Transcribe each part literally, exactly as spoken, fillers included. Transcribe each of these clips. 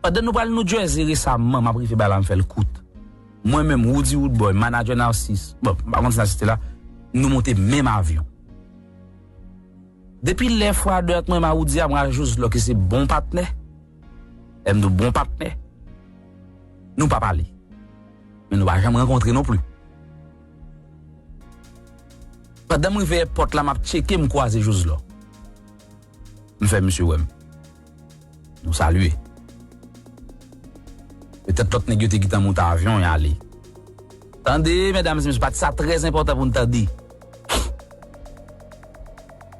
Pandan nou pral New Jersey resaman, m ap rive bay la, m fè l kout. Mwen menm, Roody Roodboy, manadjè Narcisse, bon, m pa konn si Narcisse te la, nou monte menm avyon. Depi lè fwadè ant mwen menm a Roody a, mwen a Joslò ki se bon patnè, lè m di w bon patnè, nou pa pale. Men nou pa janm rankontre non pli. Pandan m rive èpòt la, m ap tcheke, m kwaze Joslò. M fè misye wè m. Nou salye. Petèt lòt nèg yo te gentan monte avyon, y ale. Tande, medam e mesye, pati sa trè enpòtan pou n tande.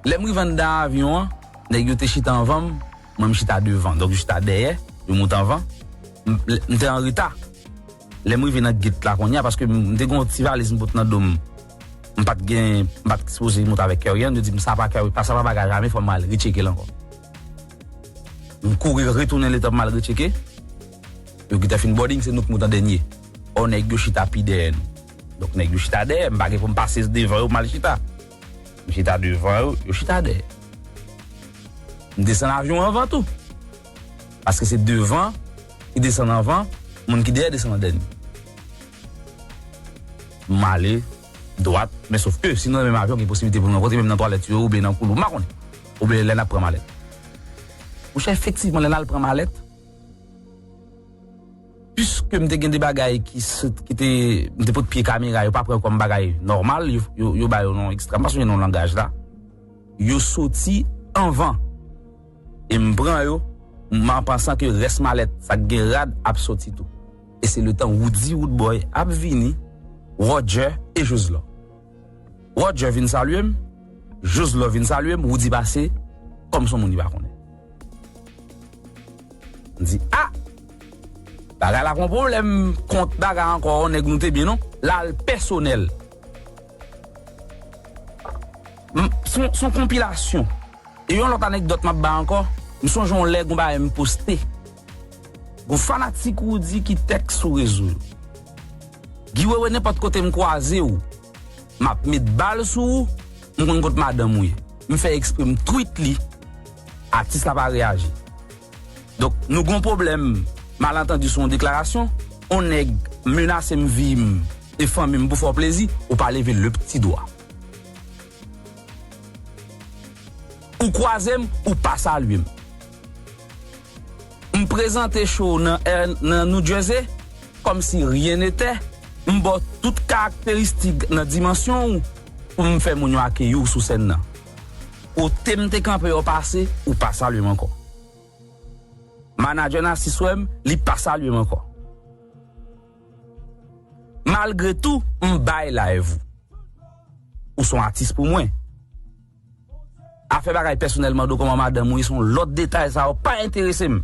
Lè m rive anndan avyon an, nèg yo te chita anvan m, mwen m chita devan. Donk, yo chita dèyè, yo monte anvan. M, m te an reta. Lè m rive nan gate la kounye a, paske m, m te gen yon ti valiz m pote nan do m. M pa t gen, m pa t sipoze monte avèk carry-on, yo di m sa pa carry, pa sa pa bagay, jamè fò m al retcheke l ankò. M kouri retounen letan pou m al retcheke. Yo gentan fin boarding, se nou k monte an dènye. Ò, nèg yo chita pi dèyè nou. Donk, nèg yo chita dèyè, m pa gen pou m pase devan yo pou m al chita. M chita devan yo, yo chita dèyè. M desann avyon anvan tou. Paske se devan ki desann anvan, moun ki dèyè desann an dènye. M ale dwat, men sof ke si nou nan menm avyon, gen posiblite pou nou rankontre, menm nan twalèt yo, oubyen nan koulou, m pa konnen. Oubyen lè n ap pran malèt. Monchè, efektivman, lè n al pran malèt, piske m te gen de bagay ki sot, ki te, m te pot pye kamera, yo pa pran kòm bagay nòmal, yo, yo, yo ba yo non ekstra, m pa sonje non langaj la. Yo soti anvan. E m pran yo, m an pansan ke rès malèt, sa k gen rad, ap soti tou. E se letan Roody Roodboy ap vini, Roger e Joslò. Roger vin salye m, Joslò vin salye m, Roody pase, kòm se yon moun li pa konnen. M di, a! Bagay la pran pwoblèm kont bagay ankò, nèg nou te byen non. L al pèsonèl. M, se yon, se yon konpilasyon. E yon lòt anekdòt m ap bay ankò, m sonje yon lè gon bagay m poste. Gon fanatik Roody ki tèks sou rezo yo. Guy Wewe, nenpòt kote m kwaze w, m ap met bal sou ou, m konn kot madanm ou ye. M fè ekspre m tweet li, atis la pa reyaji. Donk, nou gon pwoblèm, malantandi sou yon deklarasyon, yon nèg menase m vi m e fanmi m pou fè w plezi, ou pa leve le pti dwa. Ou kwaze m, ou pa salye m. M prezante show nan, nan New Jersey, kòmsi ryen netè, m ba w tout karakteristik nan dimansyon w pou m fè moun yo akeyi w sou sèn nan. Kote m te kanpe yo pase, ou pa salye m ankò. Manadjè Narcisse wè m, li pa salye m ankò. Malgre tou, m bay live ou. Ou se yon atis pou mwen. Afè bagay pèsonèl, mande w kòman madanm ou ye, se yon lòt detay, sa yo pa enterese m.